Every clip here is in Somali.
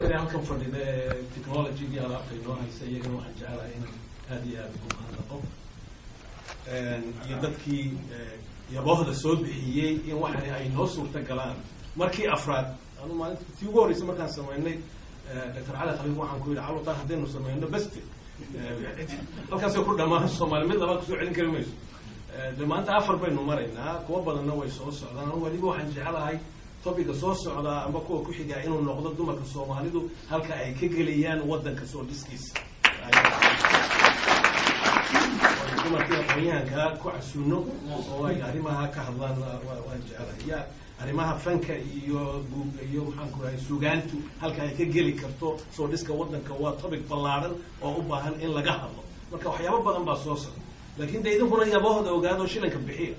Halkan fadhida ee technology-gii alaabta inoo haysa, iyagana waxaan jecelahay inaan aada iyo aada ugu mahadnaqo, iyo dadkii yaboohda soo bixiyey in waxani ay noo suurta galaan. Markii afraad anu maalinta tii ugu horreysay markaan samaynay, Dr. Cali Khaliif waxaan ku yidhi, "Calutaan haddaynu samayno beste halkaasay ku dhamaan, Soomaali mid labaad kusoo celin kari mayso." De maanta afar baynu maraynaa, kuwa badanna way soo socdaan. Anu weliba waxaan jecelahay topic-ga soo socdaa amba kuwa ku xigaa inuu noqdo dumarka Soomaalidu halka ay ka gelayaan waddanka soo dhiskiisa, dumarkii aqoonyahankaa ku casuuno oo ay arrimaha ka hadlaan waan jecelahay, ya arrimaha fanka iyo iyo maxaan ku rahay sugaantu halka ay ka geli karto soo dhiska waddanka. Waa topic ballaaran oo u baahan in laga hadlo. Marka waxyaabo badan baa soo socda, laakiin de idinkuna yaboohda ogaado, shilinka bixiya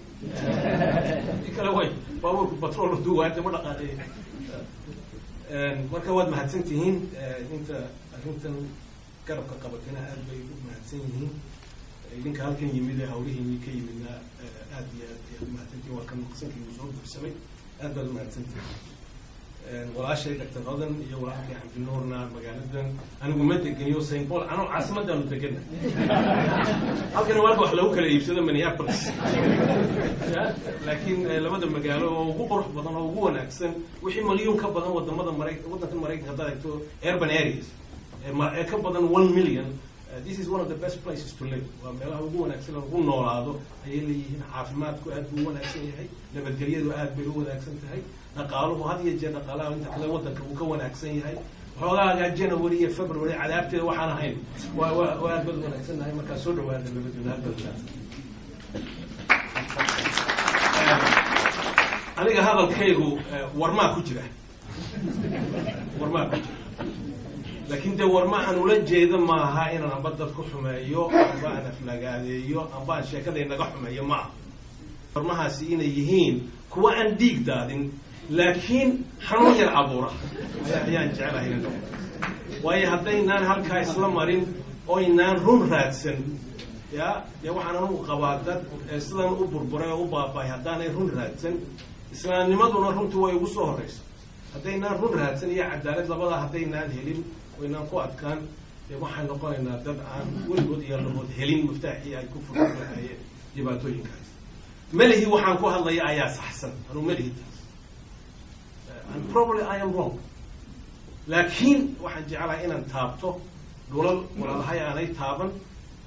i kale way baabuurku batrool duwaade ma dhaqaaqay. Marka waad mahadsan tihiin. Inta arrintan garabka qabatina aad bay u mahadsan yihiin. Idinka halkan yimid ee hawlihiinii ka yimidna aad iyo aad ayaad umahadsantihiin. Waa kan maqsankii uu soo buuxsamay. Aad baad umahadsantihiin. Walaashay Dr. Hodan iyo walaalkay Cabdinuurna, magaaladan anigu ma degeniyo, St. Paul anu caasimaddaanu degana. Halkan waa halka wax lagu kala iibsado, Minneapolis, laakiin labada magaalo oo ugu qurux badan oo ugu wanaagsan, wixii malyuun ka badan wadamada Mara waddankan Maraykanka haddaad eegto urban areas ee ka badan 1 million, this is one of the best places to live. Waa meelaha ugu wanaagsan lagu noolaado ayay leeyihiin. Caafimaadku aad buu u wanaagsan yahay, nabadgelyadu aad bay u wanaagsan tahay, dhaqaaluhu had iyo jeer dhaqaalaha inta kale waddanka uu ka wanaagsan yahay. Xoogaaga January iyo February cadaabteeda waxaan ahayn, waa aad baad u wanaagsan nahay. Markaa soo dhawaada labadooda, aad baad wanaagsan. Aniga hadalkaygu warmaa ku jira, warmaa ku jira, laakiin dee warmahan ula jeeda maaha inaan amba dad ku xumeeyo, amba aan aflagaadeeyo, amba aan sheekada inaga xumeeyo ma aha. Warmahaasi inay yihiin kuwa aan dhiig daadin laakiin xanuun yar abuura ayaan jecelahay ina noqo, waayo haddaynaan halkaa isla marin oynaan run raadsan, ya dee waxaan anugu qabaa dad sidan u burburay oo u baaba'ay haddaanay run raadsan, islaamnimaduna runtii way ugu soo horeysa. Haddaynaan run raadsan iyo cadaalad, labadaa haddaynaan helin oynaan ku adkaan, dee waxaan noqonaynaa dad aan weligood iyo lahood helin miftaaxii ay ku fursan lahaayeen dhibaatooyinkaas. Melihi waxaan ku hadlaya ayaa saxsan, anuu melihi taas, and probably I am wrong, laakiin waxaan jeclahay inaan taabto dhulal walaalahay aanay taaban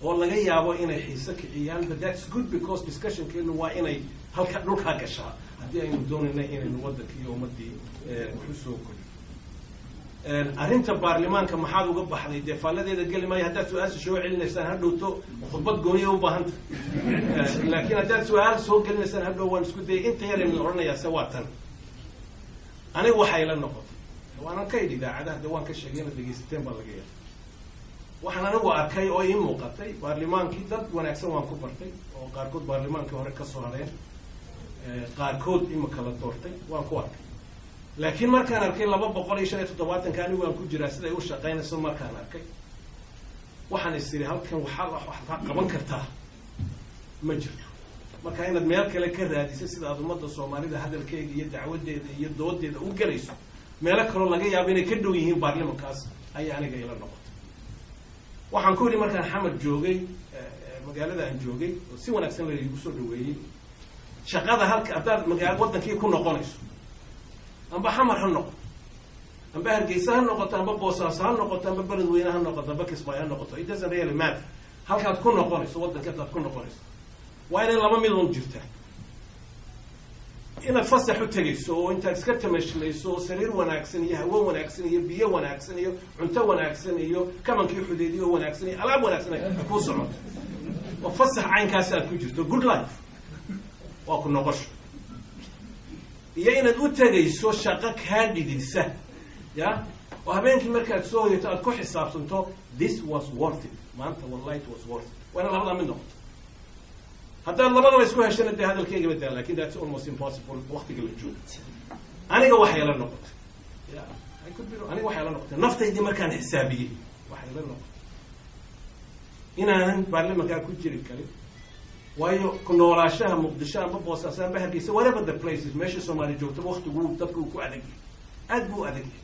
oo laga yaabo inay xiise kiciyaan. But that's good, because discussion-keenu waa inay halka dhulkaa gashaa haddii aynu doonayna inaynu waddankii iyo ummaddii wax u soo koriyo. Arrinta baarlamaanka maxaad uga baxday, dee faalladeeda geli maayo. Haddaad su-aasha soo celinaysaan hadhowto, khudbad gooniya u baahanta, laakiin haddaad su-aal soo gelinaysaan hadhow waan isku dayay. Inta yar aynu odhanayaa se waa tan: aniga waxay la noqotay, waanan ka idhi idaacadaha, de waan ka sheegay, inaad dhegaysateen baa laga yaaba. Waxaan anigu arkay oo ii muuqatay, baarlimaankii dad wanaagsan waan ku bartay oo qaarkood baarlimaankii hore kasoo hadheen, qaarkood imika la doortay waan ku arkay. Laakiin markaan arkay 275-ka anigu waan ku jiraa siday u shaqaynayso, markaan arkay waxaan is iri, halkan waxaa wax ka qaban kartaa ma jirto. Marka inaad meel kale ka raadisay sida aad ummadda Soomaalida hadalkeega iyo dacwadeeda iyo doodeeda u gelayso, meelo kaloo laga yaabo inay ka dhow yihiin baarlimankaas ayaa aniga ila noqotay. Waxaan ku yidhi markaan Xamar joogay, magaalada aan joogay oo si wanaagsan la igu soo dhaweeyey, shaqada halka haddaad magaa waddankii ku noqonayso, amba Xamar ha noqoto, amba Hargeysa ha noqoto, amba Boosaaso ha noqoto, amba Beledweyne ha noqoto, amba Kismaayo ha noqoto, it doesn't really matter. Halkaad ku noqonayso, waddanka haddaad ku noqonayso, waa inay laba mid un jirtaa: inaad fasax u tegayso oo intaad iska tamashlayso oo sariir wanaagsan iyo hawo wanaagsan iyo biyo wanaagsan iyo cunto wanaagsan iyo kamankii xudeediyo wanaagsan iyo alaab wanaagsan ay kuu socoto, oo fasax caynkaas aad ku jirto, good life, waa ku noqosho; iyo inaad u tegayso shaqo kaa dhididsa, ya oo habeenkii markaad soo hoyato aad ku xisaabsanto, "This was worth it maanta, wallahi it was worth it." Waa inaad labadaa mid noqoto. Haddaad labadaba isku heshana, dee hadalkeyga badaa, lakin that's almost impossible waktiga la joogo. Aniga waxay la noqotay, ya I could be wrong, aniga waxay la noqotay, naftaydii markaan xisaabiyey, waxay la noqotay inaanan baarlimankaa ku jiri karin, waayo ku noolaashaha Muqdisho amba Boosaaso amba Hargeysa, whatever the places, meesha Soomaaliya joogto, waktigu dadka uu ku adag yahay, aad buu u adag yahay.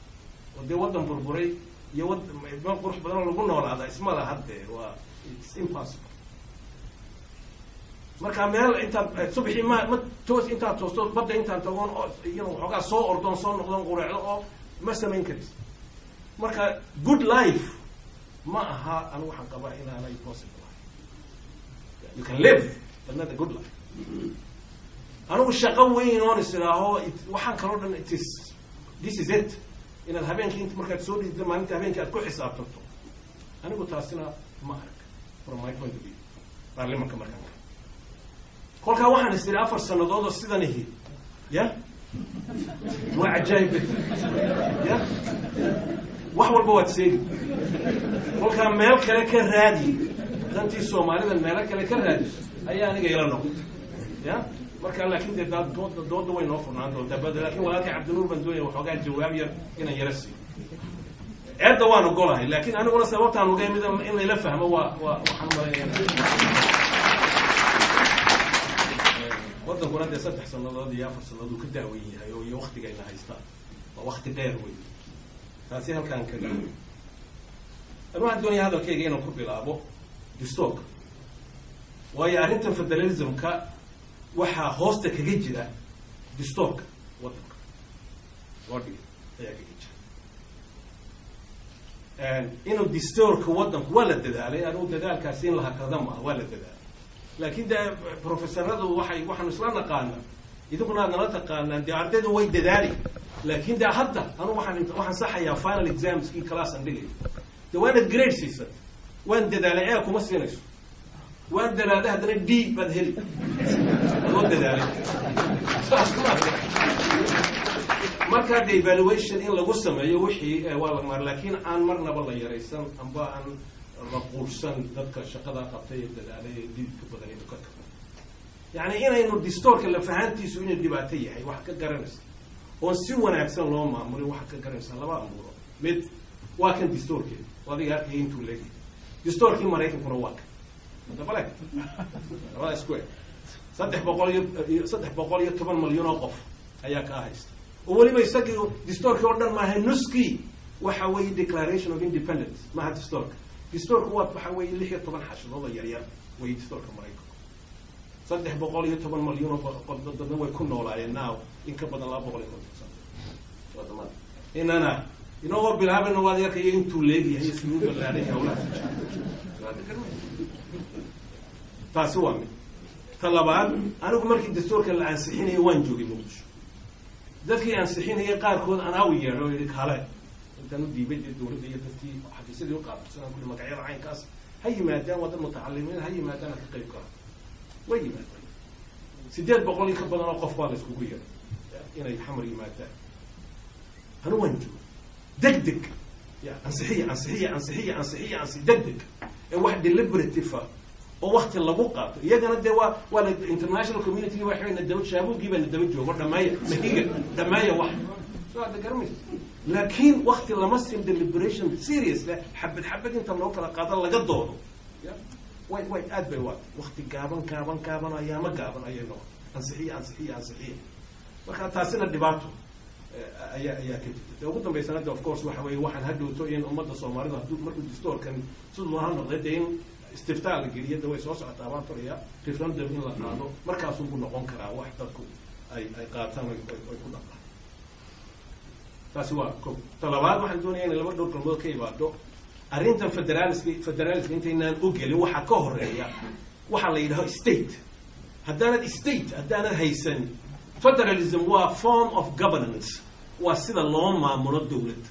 Oo dee waddan burburay iyo wad meel qurux badan oo lagu noolaada isma laha dee, waa it's impossible. Marka meel intaad subaxii ma toos intaad toosto badda intaan tagoon oo iyano waxoogaa soo ordoon, soo noqdoon, qureecdo oo ma samayn karaysa. Marka good life ma aha. Anigu waxaan qabaa inaanay possible ahay. You can live, but not a good life. Anigu shaqo weyn oon is idhaaho waxaan kaloo dhan, it is this is it, inaad habeenkii int markaad soo dhiiddo maalinta habeenkii aad ku xisaabtanto, anigu taasina ma arag from my point of view. Baarlimanka markaan kolkaa waxaan is idhi 4 sanadood oo sidan ihi ya waa cajaayib, ya wax walba waad seegi. Kolkaa meel kale ka raadi dantii Soomaalida, meelo kale ka raadiso ayaa aniga ila noqotay ya. Marka laakin dee dooda dooda way noo furnaan doontaa bad. Laakin walaalkay Cabdinuur baan doonaya waxoogaa jawaab yar inaan yaro siiyo. Eedda waan ogolahay, laakin aniguna sababtaan uga imid in layla fahmo waa waxaan umalaynaya waddankuna dee 3 sanadood iyo 4 sanadood uu ka daawen yahay oo iyo waktigayna haystaan waa wakti dheer wey. Taasi halkaan kaga anu waxaan doonaya hadalkayga inaan ku bilaabo distoorka, waayo arrintan federalismka waxaa hoosta kaga jira distoorka waddanka loo dhigay ayaa kaga jira. Inuu distoorka waddanku waa la dadaalay, anigu dadaalkaasi in la hakada maaha, waa la dadaalay. Laakin dee professoradu waxay waxaanu isla naqaanaa, idinkuna aad nala taqaanaan, dee ardaydu way dadaali, laakin dee hadda anigu waxaan saxayaa final examskii class aan dhigayo. De waa inaad grade siisat. Waan dadaalay ee kuma siinayso. Waan dadaalay haddana D baad heli adoo dadaalay, saas ma. Marka de evaluation in lagu sameeyo wixii waa la mar, laakiin aan marnaba la yaraysan amba aan la quursan dadka shaqada qabtay ee dadaalay ee dididka badan inuu ka tago. Yani inaynu distoorka lafahantiisu inuu dhibaato yahay waxa ka garanaysa oon si wanaagsan loo maamulin, waxa ka garanaysa laba amuuro. Mid waa kan distoorkeeda oo adiga arkaya intuu leegyahay. Distoorkii Maraykankuna waa kan hadda bale labada isku eg, 300 iyo 310 malyan oo qof ayaa kaa haysta, oo weliba isagii distoorkii oo dhan maaha, nuskii waxa weeye Declaration of Independence maaha distoorka. Distoorku waa waxa weeye 16 xashadood oo yaryar wey distoorka Maraykanku. 310 malyan oo dadna way ku noolaayeen now in ka badan 250 sano. Wadamada inana inagoo bilaabayna waad arkaya intuu leegyahay siduu ballaaray hawlahaas. Taasi waa mid. Ta labaad, anigu markii dastuurka la ansixinayay waan joogay Muqdisho. Dadkii ansixinayay qaarkood anaa u yeedho oo yidhi kale intaan u diibay dee dowladda iyo dadkii xafiisyadii u qaabilsan aan kuli magacyada caynkaas ha yimaadaan, waa dad mutacalimiin, ha yimaadaan, ha ka qayb galaan. Way yimaadaan. 800 iyo ka badan oo qof baa la iskugu yeedhay inay Xamar yimaadaan. Anu waan joogay. Deg deg ya ansixiya, ansixiya, ansixiya, ansixiya, ansi deg deg ee wax deliberative ah oo wakti lagu qaato iyagana dee waa la international community waxay na daba shaabuugii baa na daba joogo, dhameeya mahiga, dhameeya wax soo hadda garamaysa. Laakiin wakti lama siin deliberation serious leh, xabad xabad inta loo kala qaado laga doodo. Ya way aad bay waata wakti gaaban gaaban gaaban ayaama gaaban ayay noqotay, ansixiya, ansixiya, ansixiya. Marka taasina dhibaato ayaa ka jirta. De ugu dambaysana de of course waxa weeye waxaan hadhowto in ummadda Soomaalida hadduu markuu distoorkan siduu ha noqday dee in istiftaa la geliyo, de way soo socotaa baan filaya, referendum in la qaado, markaasuu noqon karaa wax dadku ay qaataan ay ku dhaqaan. Taasi waa ko. Ta labaad, waxaan doonaya inay laba dhowr kalmood ka imaado arrintan federaliska. Federaliska intaynaan u gelin, waxaa ka horeeya waxaa la yidhaho state. Haddaanad state haddaanad haysan, federalism waa form of governance, waa sida loo maamulo dowladda.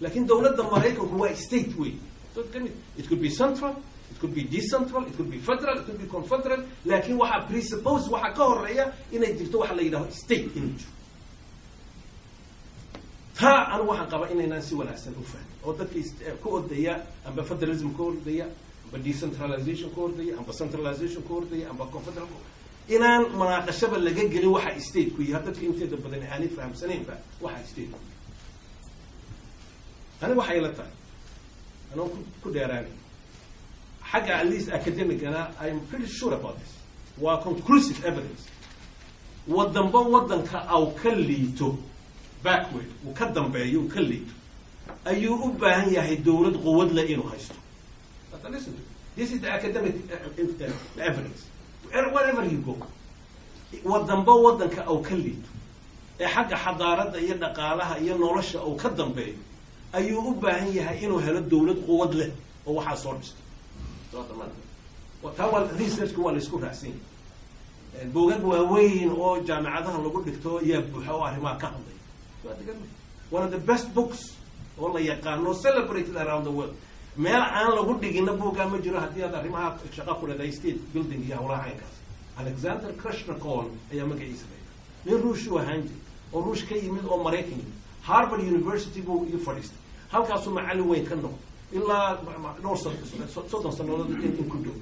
Laakiin dowladda Maraykanku waa state wey. It could be central, it could be decentral, it could be federal, it could be confederal, laakiin waxaa presuppose, waxaa ka horeeya inay jirto waxa la yidhaho state inuu jiro. Taa anigu waxaan qabaa inaynaan si wanaagsan u fahmin oo dadka ku ordaya amba federalism ka ordaya amba decentralization ka ordaya amba centralization ka ordaya amba confederal, inaan munaaqashaba laga gelin waxa state ku yahay. Dadka inteeda badan aanay fahamsanaynba waxa state ku yahay. Aniga waxay la tahay, anoo ku dheeraanay xagga at least academicana, I'm pretty sure about this, waa conclusive evidence, wadanba wadanka aw ka liito backward uu ka dambeeyo, uu ka liito, ayuu u baahan yahay dowlad quwad leh inuu haysto. But listen, this is the academic evidence. Wherever you go, wadanba wadanka uu ka liito ee xagga xadaaradda iyo dhaqaalaha iyo nolosha uu ka dambeeyo ayuu u baahan yahay inuu helo dowlad quwad leh oo waxaa soo dhista. Taa waa researchka, waa la isku raacsan yahay. Buugag waaweyn oo jaamicadaha lagu dhigto yaa buuxa oo arrimaha ka hadlaya. One of the best books oo la yaqaano, celebrated around the world, meel aan lagu dhigina buuggaa ma jiro haddii aad arrimaha shaqa ku leedahay, state building iyo hawlaha caynkaas. Alexander Kershenkorn ayaa magaciisa la yidhaha. Nin Ruush u ahaan jir oo Ruush ka yimid oo Maraykan yimid, Harvard University buu iyo fadhiistay, halkaasuu macallin weyn ka noqday ilaa dhowr 30 sanadood in ku dhow.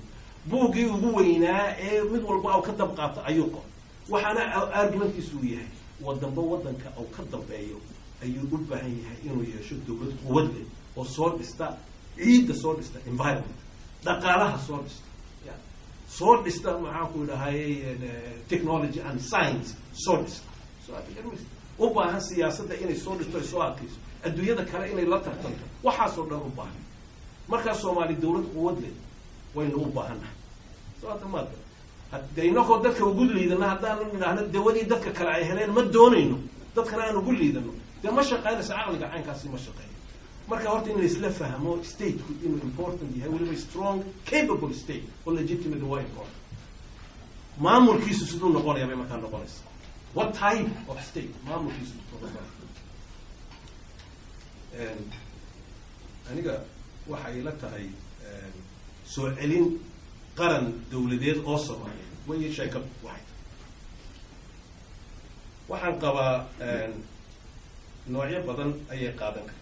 Buuggii ugu weynaa ee mid walba uu ka dab qaato ayuu qor. Waxaana argumentkiisu uu yahay, wadanba wadanka uu ka dambeeyo ayuu u baahan yahay inuu yeesho dowlad quwad leh oo soo dhista ciidda, soo dhista environment, dhaqaalaha soo dhista, ya soo dhista, maxaan ku idhahay, technology and science soo dhista, soo u baahan siyaasadda inay soo dhisto ay soo adkayso, adduunyada kale inay la tartanto, waxaasoo dhan u baahan. Markaa Soomaali dowlad quwad leh waynu u baahannahay. Soo hadda maad de inakoo dadka ugu liidano, haddaanu nidhaahno dawadii dadka kale ay heleen ma doonayno, dadkana aan ugu liidano, dee ma shaqaynaysa. Caqliga caynkaasi ma shaqeeyo. Marka horta in laisla fahmo stateku inuu important yahay, weliba strong, capable state oo legitimate, waa important. Maamulkiisu siduu noqonaya bay markaa noqonaysa. What type of state maamulkiisu siduu noqonaya? Aniga waxay ila tahay soo celin qaran dowladeed oo Soomaaliyeed way sheeka waxay tahay. Waxaan qabaa noocyo badan ayay qaadan kartaa.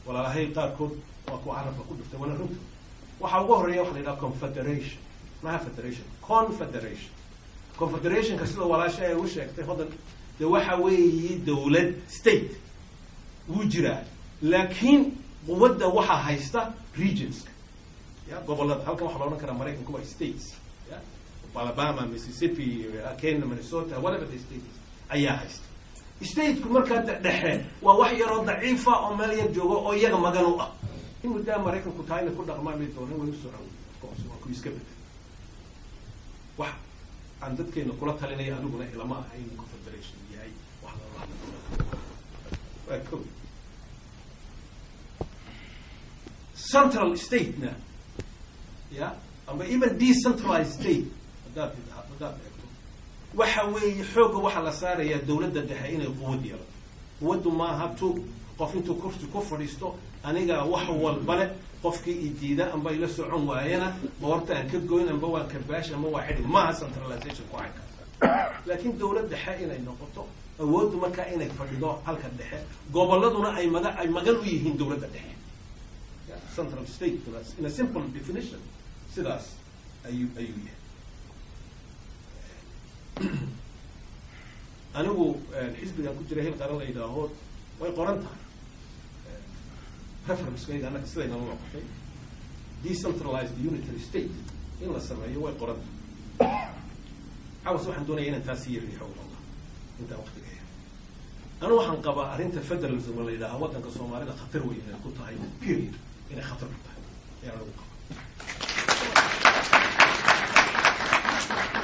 Walaalahay qaarkood waa kuwa carabka ku dhiftay, waana runta. Waxaa ugu horreeya waxa la yidhaha confederation. Maha federation, confederation. Confederationka, sida walaasha ay u sheegtay Hodan, dee waxa weeye dowlad, state wuu jiraa, laakiin quwadda waxaa haysta regionska, ya gobolada. Halkan waxaa la odhan karaa Maraykanku waa states, ya Alabama, Mississippi, Kenya, Minnesota, whatever the state is, ayaa haysta. Stateku markaa dhexe waa wax yaroo daciifa oo meel yar joogo oo iyaga magan u ah. In muddaa Maraykanku tahay inay ku dhaqmaan bay dooneen, way usoo cawey, of course waa ku iska bedel. Wax aan dadkeena kula talinaya aniguna ilama aha in confederation yahay wax lala hadli. Waa ko central statena, ya amba even decentralized state haddaad eegto, waxa weeye xoogga waxaa la saarayaa dowladda dhexe inay quwad yeelato. Quwaddu maaha tu qof intuu kursi ku fadhiisto, aniga wax walba leh, qofkii i diida amba ila socon waayana qoorta aan ka goyn amba waan karbaash amba waa xidhi. Maaha centralization ku caynkaas, laakiin dowlad dhexe inay noqoto, awooddu markaa inay fadhido halka dhexe, gobolladuna ay magan u yihiin dowladda dhexe. Central state, in a simple definition, sidaas ayuu yahay. Anigu xisbigan ku jira Hil Qaran la yidhaaho, way qoran tahay preferencekayga annaga sidaynala noqotay, decentralized unitary state in la sameeyo, way qoran tahay. Cawas waxaan doonaya inaan taas sii riixo wallah intaa waqtiga hel. Anu waxaan qabaa arrinta federalism la yidhaaha waddanka Soomaalida khatar weyn inay ku tahay, period. Inay khatar ku tahay ayaan anigu qaba.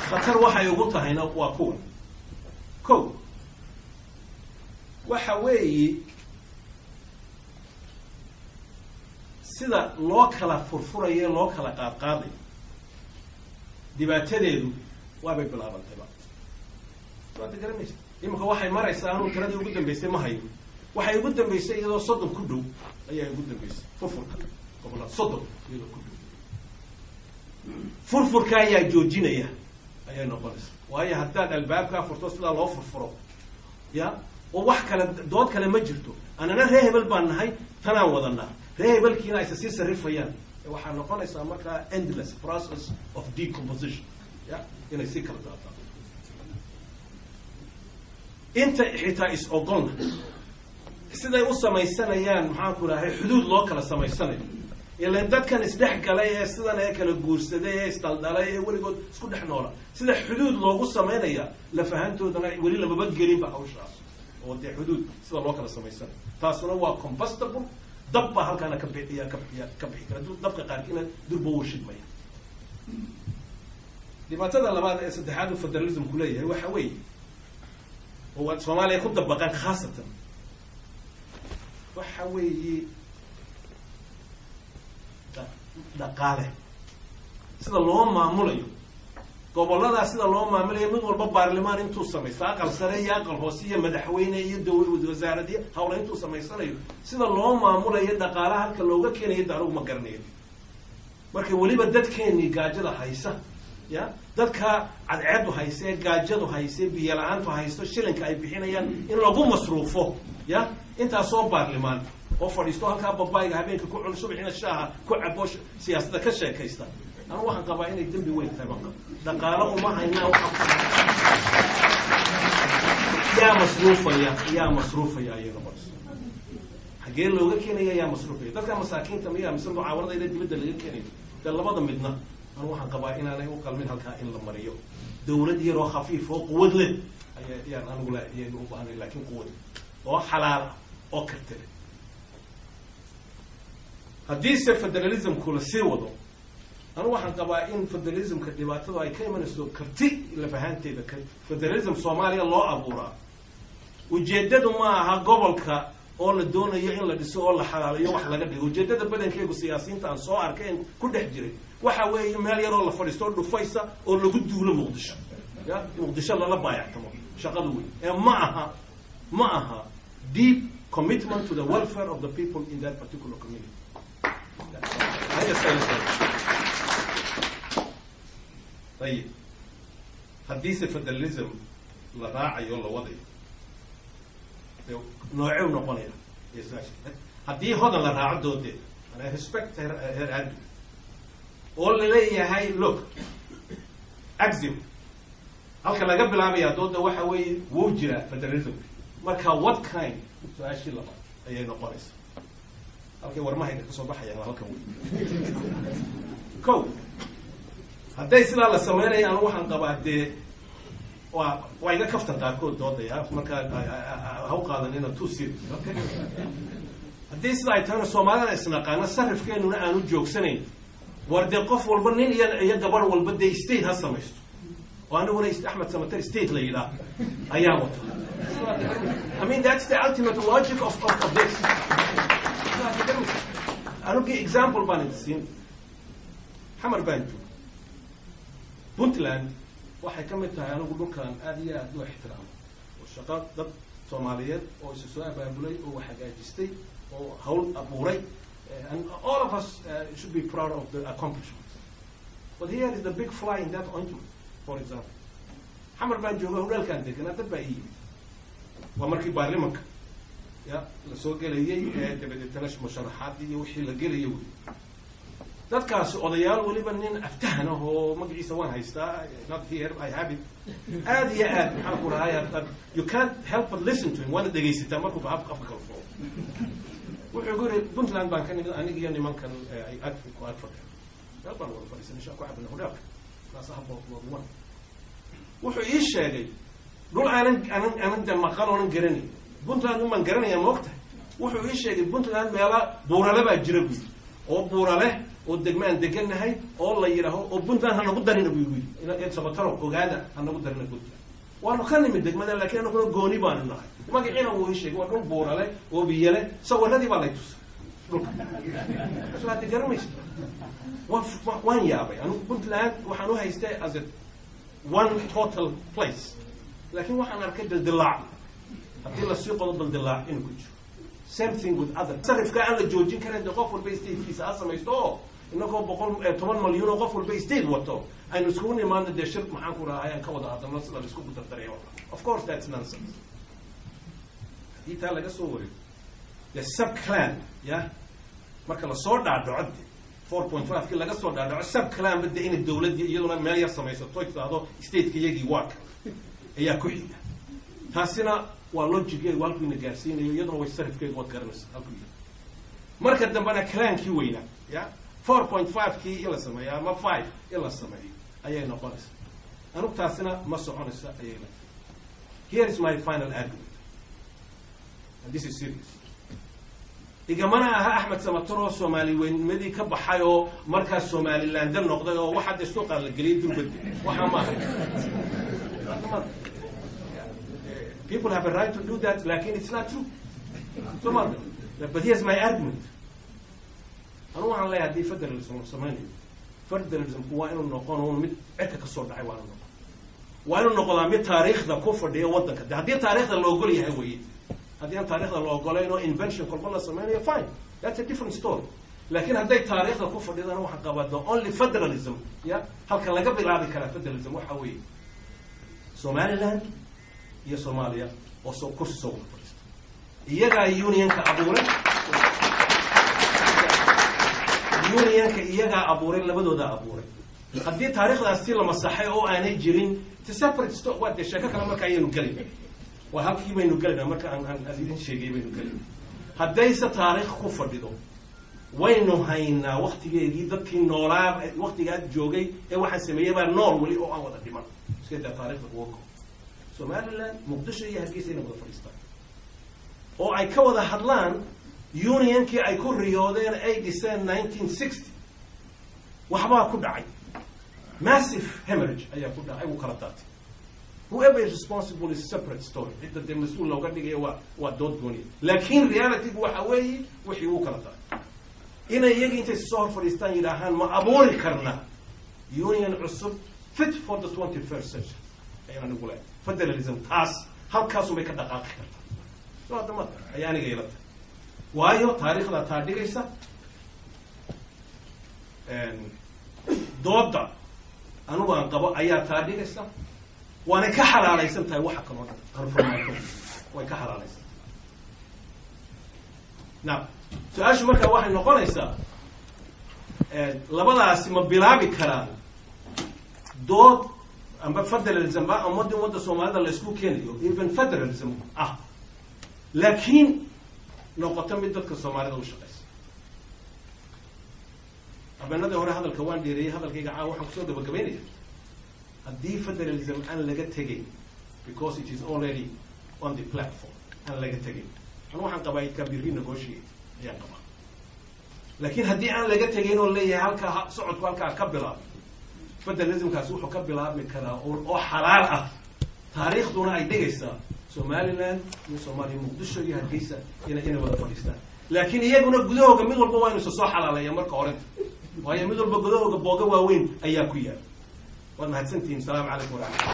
Khatar waxay ugu tahayna waa kuwan. Ko waxa weeye sida loo kala furfurayo, loo kala qaadqaadayo, dhibaatadeedu waabay bilaabantayba. Waad garanaysa, iminka waxay maraysaa, anuu tiradii ugu dambeysay ma hayo, waxay ugu dambeysay iyadoo 30 ku dhow ayaa ugu dambeysay furfurka gobollada, 30 iyadoo ku dhow. Furfurka ayaa joojinaya ayay noqonaysa, waayo haddaad albaabkaa furto, sidaa loo furfuro ya oo wax kale dood kale ma jirto, anana ree hebel baan nahay, tanaan wadanaa, ree hebelkiina aysa sii sarrifayaan, waxaa noqonaysaa markaa endless process of decomposition, ya inay sii kala daataan. Inta xitaa is ogolna siday u samaysanayaan, maxaan ku dhahay, xuduud loo kala samaysanayo, ilan dadkan isdhex galay ee sidan ee kala guursaday ee isdaldalay ee weligood isku dhex noola, sida xuduud loogu samaynaya lafahantoodana weli lamaba gelinba hawshaas. Oo dee xuduud sida loo kala samaysanayo, taasuna waa combustible. Dab baa halkaana ka bixiya, ka bixiya, ka bixi kara. Dabka qaarkiina durba wuu shidmaya. Dhibaatada labaad ee saddexaad uu federalismku leeyahay waxa weeye, oo waad Soomaaliya ku dabaqan khaasatan, waxa weeye dhaqaale. Sida loo maamulayo gobolladaas, sida loo maamulayo, mid walba baarlimaan intuu samaysto, aqal sare iyo aqal hoose iyo madaxweyne iyo wasaaradyo hawla intuu samaysanayo, sida loo maamulayo dhaqaalaha, halka looga keenayo, da anigu ma garanayo. Marka weliba dadkeenii gaajada haysa, ya dadka cadceedu hayse, gaajadu hayse, biyo la-aantu haysto, shilinka ay bixinayaan in lagu masruufo ya intaasoo baarlimaan oo fadhiisto halkaa, babayga habeenka ku cun, subaxina shaaha ku cabo, siyaasadda ka sheekaysta, anu waxaan qabaa inay dembi weyn tahay baan qaba. Dhaqaalo uma haynaa. Waxa yaa masruufaya, yaa masruufaya ayay noqonaysa. Xaggee looga keenaya? Yaa masruufaya dadka masaakiinta? Miyaa mise mucaawanada ila dibadda laga keenayo? Dee labada midna anu waxaan qabaa inaanay u qalmin halkaa in la mariyo. Dawlad yaroo khafiif oo quwad leh aya yaan anigu la yaynu u baahnay, laakiin quwad oo xalaal ah oo karti leh. Haddiise federalismku la sii wado, anu waxaan qabaa in federalismka dhibaatadu ay ka imanayso karti lafahaanteeda. Federalism Soomaaliya loo abuuraa ujeeddadu ma aha gobolka oo la doonayo in la dhiso oo la xalaalayo wax laga dhigo. Ujeeddada badankeegu, siyaasiyiinta aan soo arkay en ku dhex jiray, waxa weeye meel yaroo la fadhiisto oo dhufaysa oo lagu duulo Muqdisho, ya Muqdisho lala baayactamo shaqadu wey ee ma aha deep commitment to the welfare of the people in that particular community. Aniga sayla. Ayib, haddiise federalism la raacayo, la wadayo, dee nooceu noqonaya? Haddii Hodan la raaco doodeeda, and I respect her argument, oo laleeyahay, look, axiom halka laga bilaabaya dooda waxa weeye wuu jiraa federalism, marka what kind? Su-aashii labaad ayay noqonaysa. Halkay warmahayga kasoo baxayaan waa halkan wey. Ko hadday sidaa la sameynaya, anu waxaan qabaa dee waa iga kaftan qaarkood doodaya, markaa ha u qaadanina too serious, okay? Haddii sida ay tahayna, Soomaalida isnaqaana, sarifkeenuna aanu joogsanayn, war dee qof walba, nin iyo gabadh walba, dee state ha samaysto, oo aniguna Axmed Samater state la yidhaah ayaa wata. I mean, that's the ultimate logic of this. Anugii example baan idin siin. Xamar baan jooga. Puntland waxay ka mid tahay, anigu dhulkan aad iyo aad u ixtiraamo, oo shaqo dad Soomaaliyeed oo isu soo abaabulay oo wax hagaajistay oo hawl abuuray, and all of us should be proud of the accomplishments. But here is the big fly in that ointment. For example, Xamar baan jooga, hotelkaan deganaa, dad baa ii yimid. Waa markii baarlimanka ya la soo gelayay ee dabadeetana musharaxaadii iyo wixii la gelayay wey. Dadkaasi odayaal, weliba nin aftahan ah oo magaciisa waan haystaa, not here, I have it, aad iyo aad, maxaan ku rahay, you can't help but listen to him, waana dhegaysataa markuu afka kala furo. Wuxuu ku yiri, "Puntland baan ka nimid, aniga iyo nimankan ay ag ku ag fadhiya." Meel baan wada fadhiisanay, shaa ku cabina hotelka kaas ah board one. Wuxuu ii sheegay dhul aanan de maqal oonan garanayn. Puntland umaan garanaya, ma ogtahay? Wuxuu ii sheegay Puntland meela buurale baa jira buu yidhi, oo buurale oo degmaan degannahay oo la yidhaaho oo Puntland ha nagu darina buu igu yidhi. Sabataro ogaada, ha nagu darina Puntland, waanu ka nimid degmada, laakiin anaguna gooni baanu nahay. Magaciina wuu ii sheegay, waa dhul buurale oo biyale. Sawiradii baa lay tusay dhulka. So hadda garanmaysa, waan yaabay. Anigu Puntland waxaan u haystay as a one total place, laakiin waxaan arkay dildilaac, haddii lasii qodo dildilaac inuu ku jiro. Same thing with other sarifka aan la joojin karin. De qof walba statekiisa ha samaysto, oo inagoo 110 malyan oo qof walba state wato aynu iskugu nimaadno, dee shir, maxaan ku rahay, aan ka wada hadalno sida la isku dardaraya. Of course that's nonsense. Haddii taa laga soo wareego, dee sub clan ya marka lasoo dhaadhaco, de 4.5 kii laga soo dhaadhaco, sub clan ba de inay dawladdii iyaduna meel yar samaysato, tidhaahdo stateka iyagii waa kan, ayaa ku xiga. Taasina waa logicgeegu halkuu ina gaarsiinayo, iyaduna way sarifkeegu waad garanaysa halkuu yahay. Marka dambena clankii weynaa ya 4.5 kii in la sameeyo ama 5 in la sameeyo ayay noqonaysa. Anug taasina ma soconaysa ayay la. Here is my final argument. And this is serious. Igamana aha Axmed Samatar oo Soomaali weynimadii ka baxay oo markaas Somalilander noqday oo waxaa dee suuqa la geliyay durbadi. Waxaa maaha. People have a right to do that, lakin it's not true. So ma, but here's my argument. Anu waxaan leeyahay, haddii federalism la samaynayo, federalismku waa inuu noqon un mid cirka ka soo dhacay, waa inuu noqon, waa inuu noqdaa mid taariikhda ku fadhiya waddanka. De haddii taariikhda la ogol yahay weye. Haddii aan taariikhda la ogolayn oo invention kolba la samaynayo, fine, that's a different story. Laakiin hadday taariikhda ku fadhidana, waxaan qabaa the only federalism ya halka laga bilaabi karaa federalism waxa weeye Somaliland iyo Soomaaliya oo soo kursi soo wada fadhiista. Iyagaa unionka abuuray, unionka iyagaa abuuray, labadoodaa abuuray. Haddii taariikhdaas si la masaxay oo aanay jirin, to separate waa dee sheeko kale. Marka ayaynu gelayna, waa halkii baynu gelayna marka aan idin sheegay baynu gelayna. Haddayse taariikh ku fadhido, waynu haynaa waktigeedii dadkii noolaa waktigaa joogay ee waxaan sameeyey baa nool weli oo aan wada dhiman. Iska daa taarikhda kuwa ko Somaliland, Muqdisho iyo Hargeysa inay wada fadhiistaan oo ay ka wada hadlaan unionkii ay ku riyoodeen, ay dhiseen 1960. Waxbaa ku dhacay, massive hemorrhage ayaa ku dhacay, wuu kala daatay. Whoever is responsible is a separate story. Cidda dee mas-uul looga dhigayo waa dood gooniya, laakiin realitygu waxa weeye wixii wuu kala daatay. Inay iyagii intay soo hor fadhiistaan yidhaahaan, ma abuuri karna union cusub fit for the 21st century? Ayaan anigu leeyahay federalism taas halkaasun bay ka dhaqaaqi kartaa. So hadda ma ayaa aniga ila tahay, waayo taariikhda taa dhigaysa, dooda anigu aan qabo ayaa taa dhigaysa, waanay ka xalaalaysan tahay waxa kaloo dhan. Anu way ka xalaalaysan tahay. Now, su-aashu markaa waxay noqonaysaa, labadaasi ma bilaabi karaan dood amba federalism ba ummadda Soomaalida la isku keenayo, even federalism ah, laakiin noqoto mid dadka Soomaalida u shaqaysa? Habeenadii hore hadalka waan dheereeyey. Hadalkayga caawa waxaan kusoo gabagabaynaya, haddii federalism aan laga tegayn because it is already on the platform, aan laga tegayn, anu waxaan qabaa it can be renegotiated ayaan qabaa. Laakiin haddii aan laga tegayn oo leeyahay halkaa socodku halkaa ka bilaabo, federalismkaasi wuxuu ka bilaabmi karaa oo xalaal ah, taariikhduna ay dhigaysaa, Somaliland iyo Soomaaliya, Muqdisho iyo Hargeysa, inay wada fadhiistaan. Laakiin iyaguna gudahooga mid walba waa inu isa soo xalaaleeya marka horenta, waayo mid walba gudahooga booga waaweyn ayaa ku yaala. Waad mahadsantihiin. Asalaamu calaykum waraxmat.